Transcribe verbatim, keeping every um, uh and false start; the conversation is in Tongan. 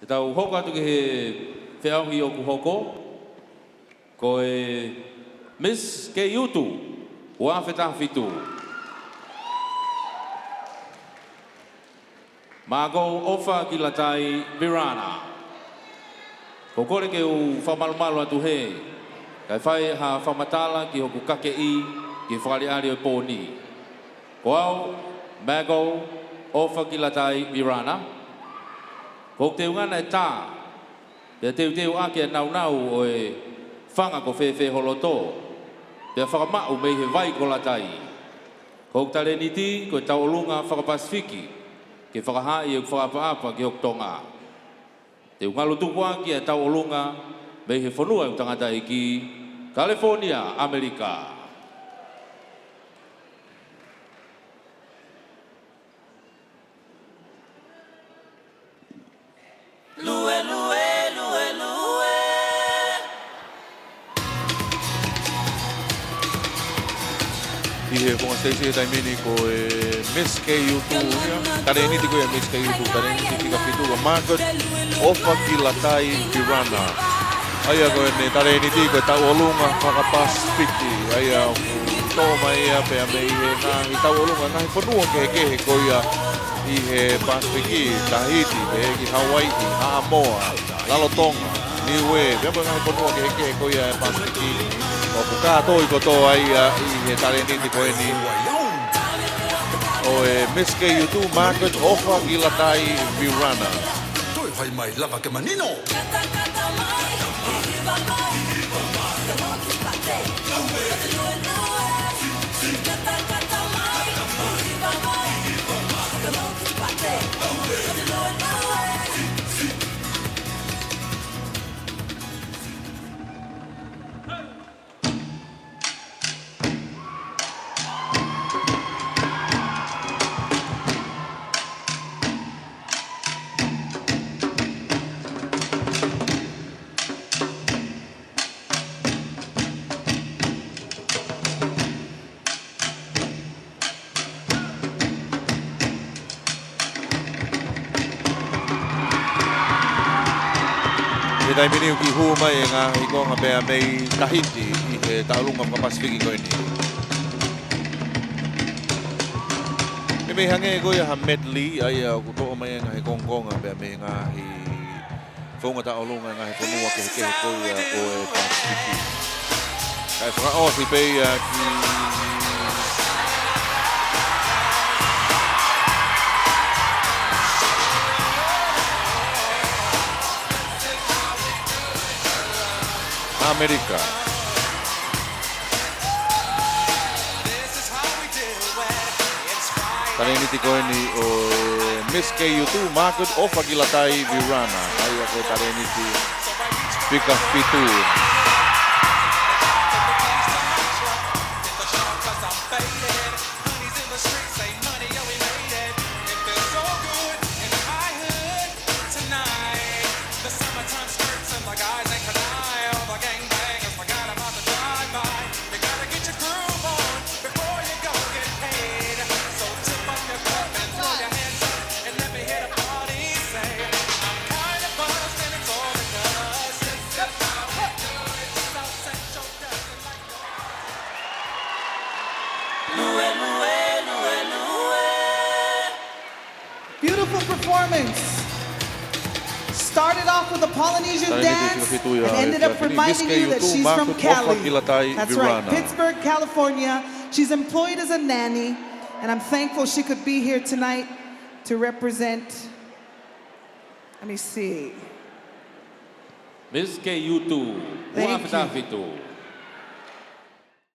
Te tau hoko atu ki he feʻauhi ʻoku hoko, ko e Miss Kei Utu, ua afe taha fitu. Mākou ʻOfa Kilatai Virana. ʻOku ou kole ke u fakamalumalu atu hē, kae fai ha fakamatala ki hoku kakeʻi ki he fakaʻaliʻali ʻo e pō ni. Ko au, Mākou ʻOfa Kilatai Virana. ʻOku ou teunga naʻe tā, pea teuteu ʻaki ʻa e naunau ʻo e fanga ko Fēfē Holotō, pea fakamaʻu mei he vai ko Latai. Ko hoku talēniti ko e tauʻolunga faka-Pasifiki, ke fakahaaʻi ʻeku fakaʻapaʻapa ki hoku Tonga. Te u ngalu tuku ʻaki ʻa e tauʻolunga mei he fonua ʻo e tangataʻeiki, California, ʻAmelika. Lue, lue, lue, lue. ʻI he konga siteisi he taimi ni ko e Miss Kei Utu ia, talēniti ko ia Miss Kei Utu, talēniti fika fitu ko Margaret ʻOfa Kilatai Virana. ʻA ia ko ʻene talēniti ko e tauʻolunga faka-Pasifiki, ʻa ia ʻoku toʻo mai ia pea mei he ngaahi tauʻolunga, ngaahi fonua kehekehe ko ia ʻi he Pasifiki, Tahiti, pehē ki Hawaiʻi, Haʻamoa, Lalotonga, Niuē, pea mo e ngaahi fonua kehekehe ko ia ʻo e Pasifiki. ʻOku kātoi kotoa ia ʻi he talēniti ko eni ʻo e Miss Kei Utu, Margaret ʻOfa Kilatai Virana. Toe fai mai lava ke manino. He taimi ni ʻoku hū mai e ngaahi konga pea mei Tahiti ʻi he tauʻolunga faka-Pasifiki ko eni. Meimei hangē ko ia ha medley, ʻa ia ʻoku toʻo mai e ngaahi kongokonga pea mei he ngaahi founga tauʻolunga, ngaahi fonua kehekehe ko ia ʻo e Pasifiki. Kae fakaʻosi pē ia ki ʻAmelika. Talēniti ko eni ʻo e Miss Kei Utu, Margaret ʻOfa Kilatai Virana. ʻA ia ko e talēniti fika fitu. Beautiful performance. Started off with a Polynesian dance and ended up reminding you that she's from Cali. That's right, Pittsburg, California. She's employed as a nanny, and I'm thankful she could be here tonight to represent. Let me see. Miss Kei Utu, ua afe taha fitu.